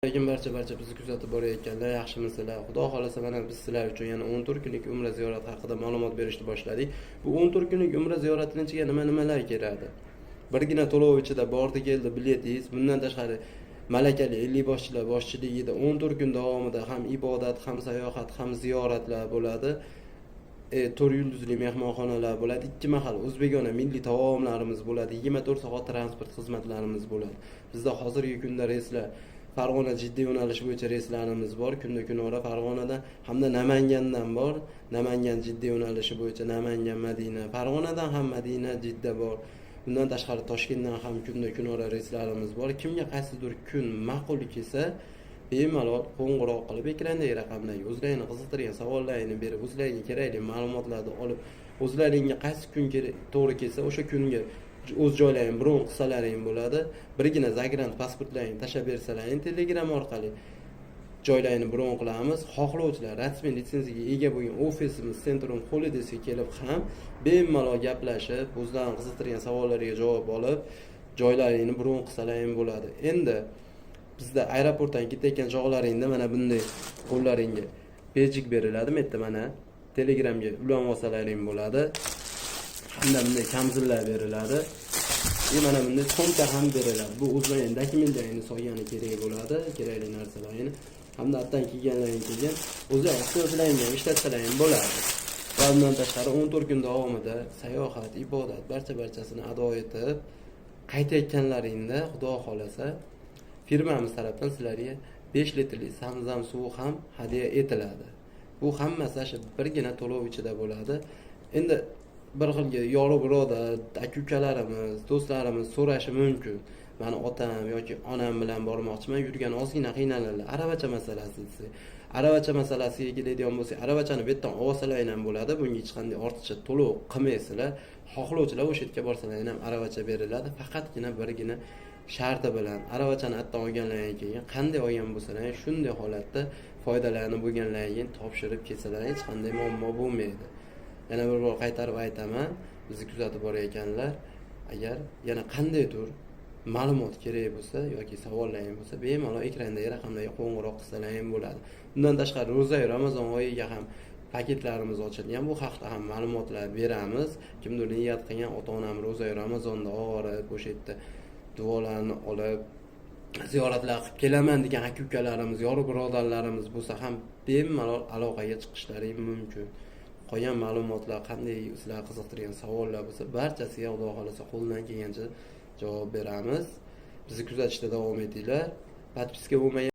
Alaykum barcha bizni kuzatib borayotganlar, yaxshimisizlar? Xudo xohlasa, mana biz sizlar uchun yana 14 kunlik umra ziyorati haqida ma'lumot berishni boshladik. Bu 14 kunlik umra ziyoratini ichiga nima nimalar kiradi? Birgina to'lov ichida bordi keldi biletingiz, bundan tashqari malakali 50 boshchilar boshchiligida 14 kun davomida ham ibodat, ham sayohat, ham ziyoratlar bo'ladi. 4 yulduzli mehmonxonalar bo'ladi, 2 mahal o'zbekona milliy taomlarimiz bo'ladi, 24 soat transport xizmatlarimiz bo'ladi. Bizda hozirgi kunda reyslar Farg'ona Jidda yo'nalishi bo'yicha reyslarimiz bor, kunda kunora Farg'onadan hamda Namangandan bor. Namangan Jidda yo'nalishi bo'yicha Namangan Madina, Farg'onadan ham Madina Jidda bor. Bundan tashqari Toshkentdan ham kunda kunora reyslarimiz bor. Kimga qaysidir kun ma'qul kelsa, bemalol qo'ng'iroq qilib, ekrandagi raqamlarga o'zlaringni qiziqtirgan savollaringni berib, o'zlaringga kerakli ma'lumotlarni olib, o'zlaringga qaysi kun kerak to'g'ri kelsa, o'sha kunga o'z joylaring bron qilsalaring bo'ladi. Birgina загран pasportlaringni tashlab bersalaring Telegram orqali joylarini bron qilamiz. Xohlovchilar rasmiy litsenziyaga ega bo'lgan ofisimiz Centrum Holidaysga kelib ham bemalol gaplashib, o'zlarini qiziqtirgan savollariga javob olib, joylaringni bron qilsalaring bo'ladi. Endi bizda aeroportdan ketayotgan chog'laringda mana bunday qo'llaringga bejik beriladi. Bu yerda mana Telegramga ulanib olsalaring bo'ladi. Hamda bunday kamzillar beriladi. И mana bunday sumka ham beriladi. Bu o'zlaring dokumentlaringni solgani kerak bo'ladi, kerakli narsalarni. Hamda atdan kiyganlaring keyin o'zi ehtiyojlaringga ham ishlatsalaring bo'ladi. Va bundan tashqari 14 kun davomida sayohat, ibodat barcha-barchasini ado etib, qaytayotganlaringda, Xudo xohlasa, firmamiz tarafdan sizlarga 5 litrli Zamzam suvi ham hadya etiladi. Bu hammasi shu birgina to'lov ichida bo'ladi. Endi bir xilga yoru birodar, aka ukalarimiz, do'stlarimiz so'rashi mumkin. Mani otam yoki onam bilan bormoqchiman, yurgani ozgina qiynaladilar. Aravacha masalasi desak, aravacha masalasiga keladigan bo'lsak, aravachani bu yerdan olsalaring ham bo'ladi. Bunga hech qanday ortiqcha to'lov qilmaysizlar. Xohlovchilar o'sha yerga borsalar ham aravacha beriladi. Faqatgina birgina sharti bilan: aravachani atdan olganlaridan keyin qanday olgan bo'lsalar, shunday holatda foydalanib bo'lganlaridan keyin topshirib ketsalar, hech qanday muammo bo'lmaydi. Yana bir bor qaytarib aytaman, bizni kuzatib borayotganlar, agar yana qandaydir ma'lumot kerak bo'lsa yoki savollaring bo'lsa, bemalol ekrandagi raqamlarga qo'ng'iroq qilsalar ham bo'ladi. Bundan tashqari ro'zayu Ramazon oyiga ham paketlarimiz ochilgan, bu haqda ham ma'lumotlar beramiz. Kimdir niyat qilgan, ota onam ro'zayu Ramazonda og'irib, o'sha yerda duolarni olib, ziyoratlar qilib kelaman degan aka ukalarimiz, yoru birodarlarimiz bo'lsa ham bemalol aloqaga chiqishlari mumkin. Qolgan ma'lumotlar, qanday sizlar qiziqtirgan savollar bo'lsa, barchasiga, Xudo xohlasa, qo'ldan kelgancha javob beramiz. Bizni kuzatishda davom etinglar. Подписка bo'lmagan